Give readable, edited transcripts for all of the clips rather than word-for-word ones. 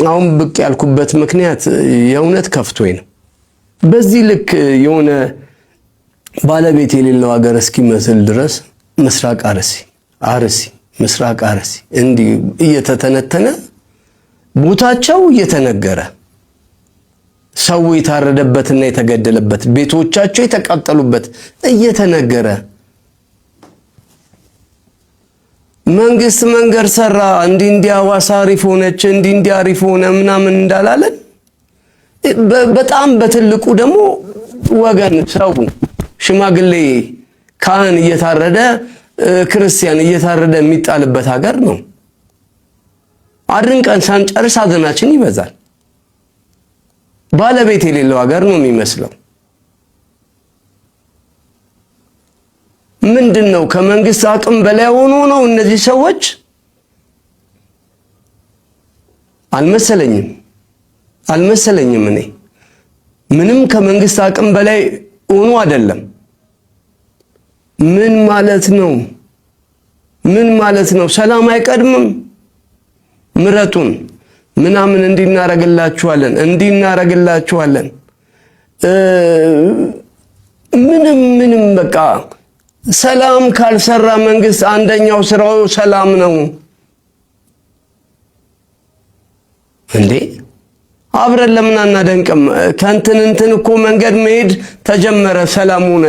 አሁን ብቅ ያልኩበት ምክንያት የእውነት ከፍቶኝ ነው። በዚህ ልክ የሆነ ባለቤት የሌለው ሀገር እስኪመስል ድረስ ምስራቅ አርሲ፣ አርሲ፣ ምስራቅ አርሲ እንዲህ እየተተነተነ፣ ቦታቸው እየተነገረ፣ ሰው የታረደበትና የተገደለበት፣ ቤቶቻቸው የተቃጠሉበት እየተነገረ፣ መንግስት መንገድ ሰራ፣ እንዲህ እንዲህ ሐዋሳ አሪፍ ሆነች፣ እንዲህ እንዲህ አሪፍ ሆነ ምናምን እንዳላለን፣ በጣም በትልቁ ደግሞ ወገን ሰው፣ ሽማግሌ፣ ካህን እየታረደ፣ ክርስቲያን እየታረደ የሚጣልበት ሀገር ነው። አድንቀን ሳንጨርስ ሀዘናችን ይበዛል። ባለቤት የሌለው ሀገር ነው የሚመስለው። ምንድን ነው? ከመንግስት አቅም በላይ ሆኖ ነው እነዚህ ሰዎች? አልመሰለኝም፣ አልመሰለኝም። እኔ ምንም ከመንግስት አቅም በላይ ሆኖ አይደለም። ምን ማለት ነው? ምን ማለት ነው? ሰላም አይቀድምም? ምረጡን ምናምን እንዲናረግላችኋለን፣ እንዲናረግላችኋለን። ምንም ምንም በቃ ሰላም ካልሰራ፣ መንግስት አንደኛው ስራው ሰላም ነው እንዴ? አብረን ለምን አናደንቅም? ከእንትን እንትን እኮ መንገድ መሄድ ተጀመረ፣ ሰላም ሆነ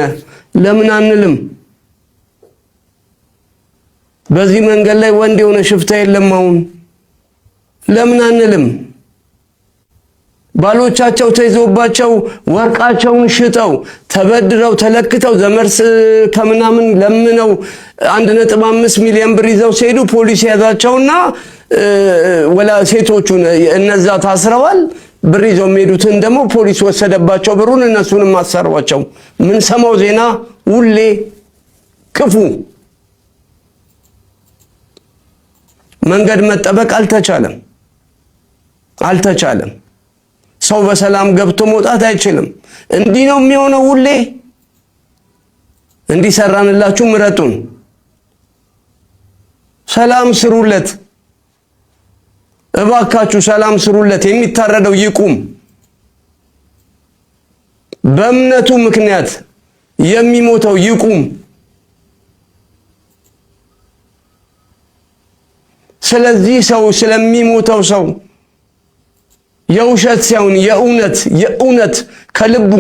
ለምን አንልም? በዚህ መንገድ ላይ ወንድ የሆነ ሽፍታ የለም አሁን ለምን አንልም? ባሎቻቸው ተይዞባቸው ወርቃቸውን ሽጠው፣ ተበድረው፣ ተለክተው፣ ዘመርስ ከምናምን ለምነው 1.5 ሚሊዮን ብር ይዘው ሲሄዱ ፖሊስ ያዛቸውና ወላ ሴቶቹን እነዛ ታስረዋል። ብር ይዘው የሚሄዱትን ደግሞ ፖሊስ ወሰደባቸው ብሩን፣ እነሱንም አሰሯቸው። ምን ሰማው ዜና ሁሌ ክፉ። መንገድ መጠበቅ አልተቻለም፣ አልተቻለም። ሰው በሰላም ገብቶ መውጣት አይችልም። እንዲህ ነው የሚሆነው ሁሌ። እንዲሰራንላችሁ ምረጡን፣ ሰላም ስሩለት፣ እባካችሁ ሰላም ስሩለት። የሚታረደው ይቁም። በእምነቱ ምክንያት የሚሞተው ይቁም። ስለዚህ ሰው፣ ስለሚሞተው ሰው የውሸት ሳይሆን የእውነት፣ የእውነት ከልቡ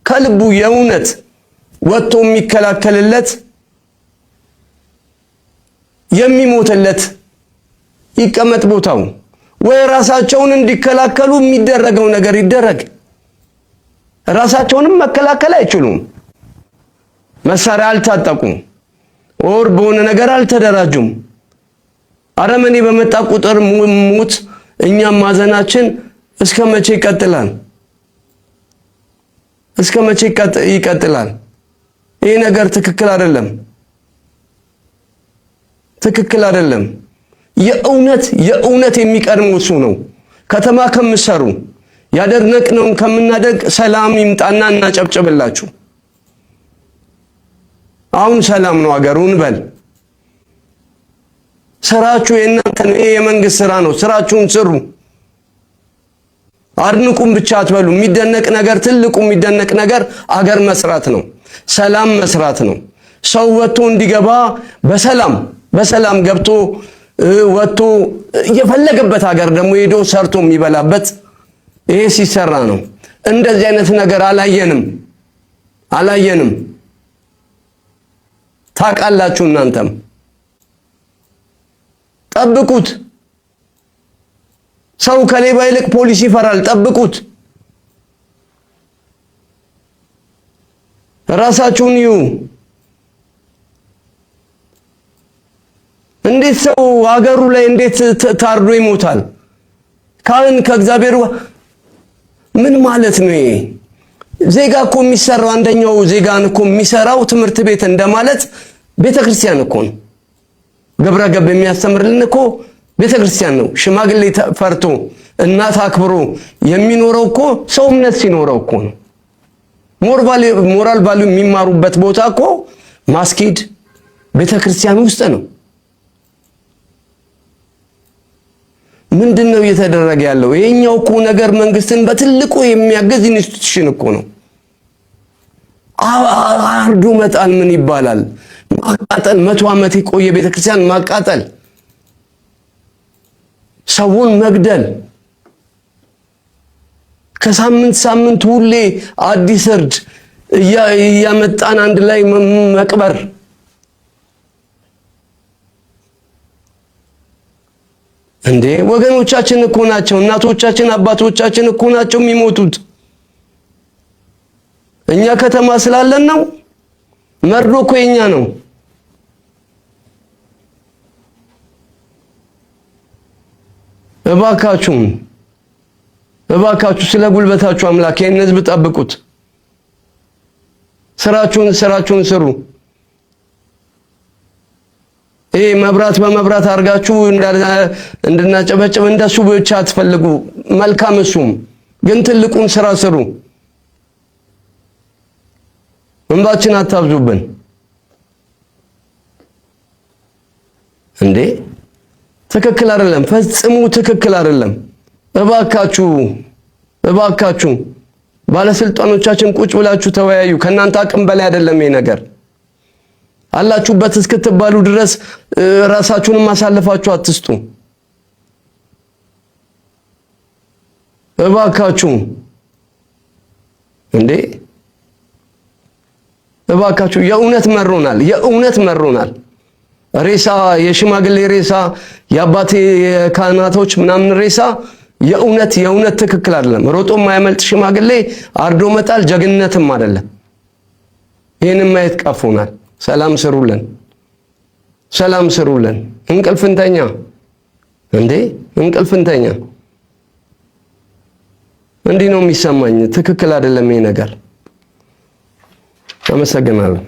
ከልቡ የእውነት ወጥቶ የሚከላከልለት፣ የሚሞትለት ይቀመጥ ቦታው፣ ወይ ራሳቸውን እንዲከላከሉ የሚደረገው ነገር ይደረግ። ራሳቸውንም መከላከል አይችሉም። መሳሪያ አልታጠቁም፣ or በሆነ ነገር አልተደራጁም። አረመኔ በመጣ ቁጥር ሞት፣ እኛም ማዘናችን እስከ መቼ ይቀጥላል? እስከ መቼ ይቀጥላል? ይህ ነገር ትክክል አይደለም። ትክክል አይደለም። የእውነት የእውነት የሚቀድመው እሱ ነው። ከተማ ከምሰሩ፣ ያደነቅነውን ከምናደርግ ሰላም ይምጣና እናጨብጭብላችሁ። አሁን ሰላም ነው አገሩ እንበል። ስራችሁ የእናንተ ነው። ይሄ የመንግስት ስራ ነው። ስራችሁን ስሩ። አድንቁም ብቻ አትበሉ። የሚደነቅ ነገር፣ ትልቁ የሚደነቅ ነገር አገር መስራት ነው። ሰላም መስራት ነው። ሰው ወጥቶ እንዲገባ፣ በሰላም በሰላም ገብቶ ወጥቶ የፈለገበት ሀገር ደግሞ ሄዶ ሰርቶ የሚበላበት ይሄ ሲሰራ ነው። እንደዚህ አይነት ነገር አላየንም፣ አላየንም። ታውቃላችሁ እናንተም፣ ጠብቁት። ሰው ከሌባ ይልቅ ፖሊስ ይፈራል። ጠብቁት። ራሳችሁን እዩ። እንዴት ሰው ሀገሩ ላይ እንዴት ታርዶ ይሞታል? ካህን ከእግዚአብሔር ምን ማለት ነው ይሄ? ዜጋ እኮ የሚሰራው፣ አንደኛው ዜጋን እኮ የሚሰራው ትምህርት ቤት እንደማለት ቤተ ክርስቲያን እኮ ነው። ግብረ ገብ የሚያስተምርልን እኮ ቤተ ክርስቲያን ነው። ሽማግሌ ፈርቶ፣ እናት አክብሮ የሚኖረው እኮ ሰው እምነት ሲኖረው እኮ ነው። Moral value የሚማሩበት ቦታ እኮ ማስኬድ ቤተ ክርስቲያን ውስጥ ነው። ምንድን ነው እየተደረገ ያለው? ይሄኛው እኮ ነገር መንግስትን በትልቁ የሚያግዝ institution እኮ ነው። አርዶ መጣል ምን ይባላል? ማቃጠል፣ 100 ዓመት የቆየ ቤተክርስቲያን ማቃጠል፣ ሰውን መግደል፣ ከሳምንት ሳምንት ሁሌ አዲስ እርድ እያመጣን አንድ ላይ መቅበር። እንዴ ወገኖቻችን እኮ ናቸው፣ እናቶቻችን አባቶቻችን እኮ ናቸው የሚሞቱት። እኛ ከተማ ስላለን ነው። መርዶ እኮ የኛ ነው። እባካችሁን እባካችሁ ስለ ጉልበታችሁ አምላክ ይህን ህዝብ ጠብቁት። ስራችሁን ስራችሁን ስሩ። ይሄ መብራት በመብራት አድርጋችሁ እንድናጨበጭብ እንደሱ ብቻ አትፈልጉ። መልካም እሱም ግን ትልቁን ስራ ስሩ። እንባችን አታብዙብን እንዴ! ትክክል አይደለም፣ ፈጽሞ ትክክል አይደለም። እባካችሁ እባካችሁ ባለስልጣኖቻችን ቁጭ ብላችሁ ተወያዩ። ከእናንተ አቅም በላይ አይደለም ይሄ ነገር። አላችሁበት እስክትባሉ ድረስ ራሳችሁንም አሳልፋችሁ አትስጡ። እባካችሁ እንዴ እባካችሁ፣ የእውነት መሮናል፣ የእውነት መሮናል። ሬሳ፣ የሽማግሌ ሬሳ፣ የአባቴ የካህናቶች ምናምን ሬሳ የእውነት የእውነት ትክክል አይደለም። ሮጦ የማያመልጥ ሽማግሌ አርዶ መጣል ጀግንነትም አይደለም። ይህንን ማየት ቀፎናል። ሰላም ስሩልን፣ ሰላም ስሩልን። እንቅልፍንተኛ እንዴ እንቅልፍንተኛ። እንዲህ ነው የሚሰማኝ። ትክክል አይደለም ይሄ ነገር። አመሰግናለሁ።